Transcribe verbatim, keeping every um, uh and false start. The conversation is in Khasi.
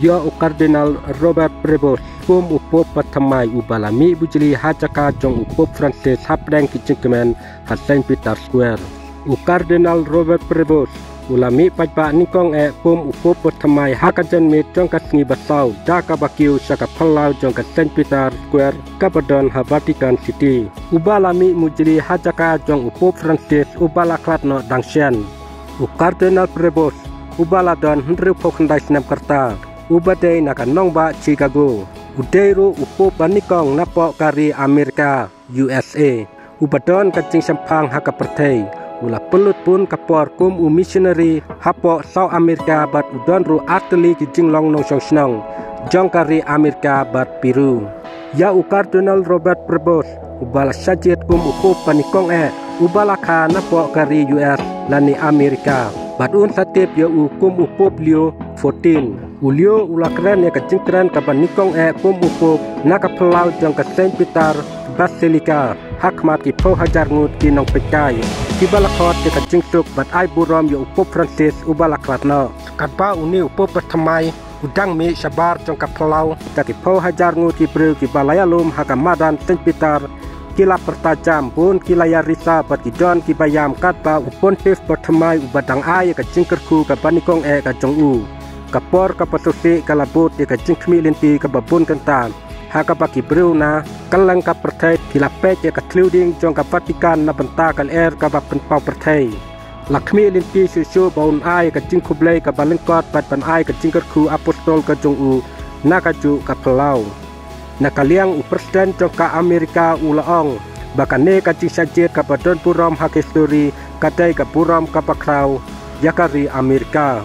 Ïa u Cardinal Robert Prevost kum u Pope ba thymmai uba la mih bujli ha jaka jong u Pope Francis hapdeng ki jingkmen ha Saint Peter Square. U Cardinal Robert Prevost u la mih paidbah nyngkong eh kum u Pope ba thymmai ha ka janmiet jong ka sngi ba saw da kaba kiew sha ka phyllaw jong ka Saint Peter Square kaba don ha Vatican City. Uba la mih bujli ha jaka jong u Pope Francis uba la khlad noh dang shen. U Cardinal Prevost uba la don hynriewphew khyndai snem ka rta, uba dei na ka nongbah Chicago. U dei ruh u Pope ba nyngkong napoh ka ri Amerika, U S A, uba don ka jingshemphang ha ka pyrthei. U la pynlut bun ka por kum u missionary hapoh South America bad u don ruh artylli ki jinglong nongshong shnong jong ka ri Amerika bad Peru. Ïa u Cardinal Robert Prevost uba la shah jied kum u Pope ba nyngkong eh uba la kha napoh ka ri U S lane Amerika, bad un sa tip ïa u kum u Pope Leo fourteen. U Leo u la kren ïa ka jingkren kaba nyngkong eh kum u Pope na ka phyllaw jong ka Saint Peter Basilica ha khmat ki phew hajar ngut ki nongpeitkai kiba la khot ïa ka jingsuk bad ai burom ïa u Pope Francis uba la khlad noh. Katba une u Pope ba thymmai u dang mih shabar jong ka phyllaw, da ki phew hajar ngut ki briew kiba la ïalum ha ka madan Saint Peter ki la pyrta jam, bun ki la ïa risa bad ki don kiba ïam katba u Pontiff ba thymmai uba dang ai ïa ka jingkyrkhu kaba nyngkong eh ka jong u. Ka por kaba sngewsih ka la bud ïa ka jingkhmih lynti kaba bun kynta, ha kaba ki briew na kylleng ka pyrthei ki la peit ïa ka thliew dieng jong ka Vatican na bynta ka lyer kaba pynpaw pyrthei. La khmih lynti shuh shuh ba un ai ka jingkhublei kaba lyngkot bad ban ai ka jingkyrkhu apostol ka jong u na kajuh ka phyllaw. Na ka liang u President jong ka Amerika u la ong ba kane ka jingshah jied kaba don burom ha ka histori ka dei ka burom kaba khraw ïa ka ri Amerika.